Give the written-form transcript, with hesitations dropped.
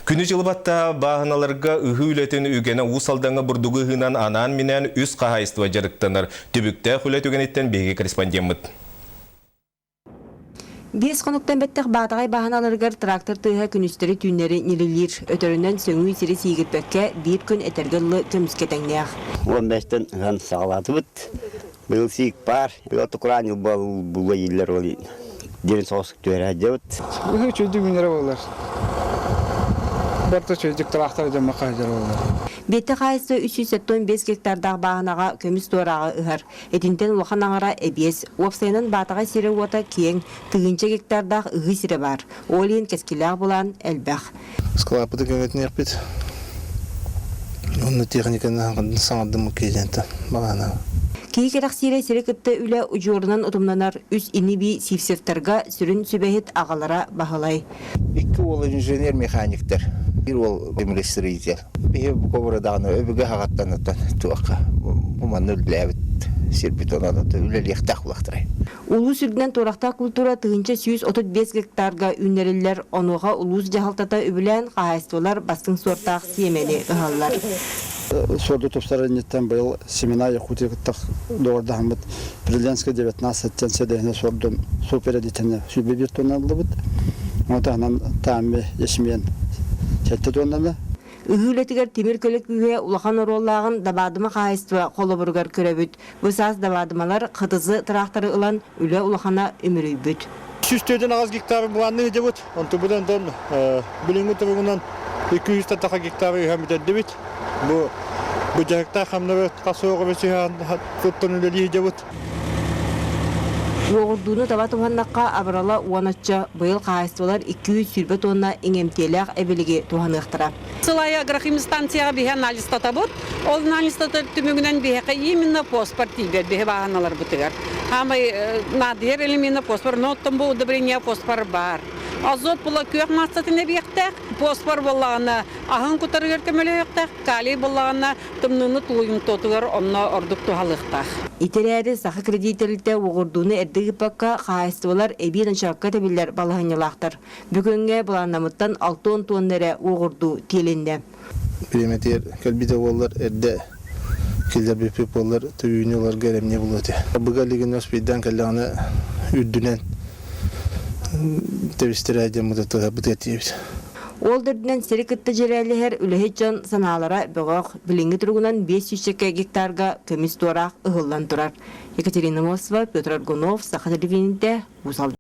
Күнү-дьылы баттаһа бааһыналарга ыһыы үлэтин үгэнэ Уус Алдаҥҥа бурдугу ыһыынан анаан-минээн үс хаһаайыстыба дьарыктанар. Түбүктээх үлэ түгэниттэн биһиги корреспондеммыт. Биэс хонуктан бэттэх Баатаҕай бааһыналарыгар трактор тыаһа күнүстэри-түүннэри ньирилиир. Өтөрүнэн сөҥүү сири сиигирпэккэ биир күн этэргэ дылы көмүскэ тэҥнээх. 15-тэн ыһан саҕалаатыбыт. Быйыл сиик баар. Быйыл тукураан булла ииллэр ол диэн соҕус түһэрэ сылдьабыт. Ыһыы үчүгэйдик үүнэрэ буоллар. Барыта үчүгэйдик тыраахтар дьоммо хаһыдьар буоллар. Биэттэ хаайыста 375 гектардаах бааһынаҕа көмүс туорааҕы ыһар. Итинтэн улахан аҥара эбиэс. Уопсайынан Баатаҕай сирэ-уота киэҥ, тыһыынча гектардаах ыһыы сирэ баар. Ол иһин кэскилээх былаан элбэх. Склаппыты кэҥэтиниэхпит. Онно техниканы саҥардыммыт киһи балаана. Киһи кэрэхсиирэ сири кытта үлэ удьуорунан утумнанар үс ини-бии Сивцевтарга сүрүн сүбэһит аҕалара Баһылай. Икки уол инженер-механиктар, биир уол землестроитель. Биһи бу даҕаны өбүгэ аҕаттан туохха бу манна үлэлээбит сирбит онон үлэлиэхтээх буолахтарай. Улуус үрдүнэн туорахтаах култуура 1135 гектарга үүннэриллэр, онуоха улуус дьаһалтата үбүлээн хаһаайыстыбалар бастыҥ суортаах сиэмэни ыһаллар. Суорду тупсарар инниттэн быйыл Семена Якутия кытта доҕордоһоммут Приленская 19 сэдэһинэ суордун супер элитаны 101 тонна ыллыбыт. Ону таһынан Таамми ячмень 7 тоннаны. Ыһыы үлэтигэр тимир көлө күүһэ улахан оруоллааҕын Дабаадыма хаһаайыстыба холобуругар көрөбүт. Бу саас Дабаадымалар ХТЗ тыраахтары ылан үлэ улахана үмүрүйбүт. 148 гектар былаанныы сылдьабыт. Онтубут онтон билиҥҥи туругунан 200 таха гектары ыһан бүтэрдибит. Бу бу дьаһыктаах хамнары хас суоҕу сүһэн туттан үлэлии сылдьабыт. Уоҕурдууну таба туһаннахха абырала уон оччо, быйыл хаһаайыстыбалар 220 тонна иҥэмтиэлээх эбилиги туһаныахтара. Сыл аайы агрохим станцияҕа биһи анализтатабыт. Ол анализтатар түмүгүнэн биһиэхэ именно фосфор тиийбэт биһи бааһыналарбытыгар. Хаамай наадыйар элемена фосфор, но оттон бу удобрение фосфор баар. Азот була күөх маассатын эбиэхтээх, фосфор буоллаҕына аһын кутарыгар көмөлөһүөхтээх, калий буоллаҕына тымныыны тулуйумтуотугар онно ордук туһалыахтаах. Ити эрээри Саха кредит тэрилтэ уоҕурдууну эрдэ ыыппакка хаһаайыстыбалар эбии ночоокко тэбиллэр балаһыанньалаахтар. Бүгүҥҥэ былааннамыттан 60 туонна эрэ уоҕурдуу тиэлиннэ. Бириэмэтигэр кэлбитэ буоллар, эрдэ киллэрбиппит буоллар, төбүүнү ыларга эрэмньи буолуо этэ. Быга илигинэ успейдаан кэллэҕинэ үрдүнэн тэбистэрэ диэн бытыга тиийэбит. Ол да үрдүнэн сири кытта дьирээлэһэр үлэһит дьон санаалара бөҕөх. Билиҥҥи туругунан 500 гектарга көмүс туораах ыһыллан турар. Екатерина Мосова, Петр Аргунов, Саха телевидениетэ, Уус Алдан.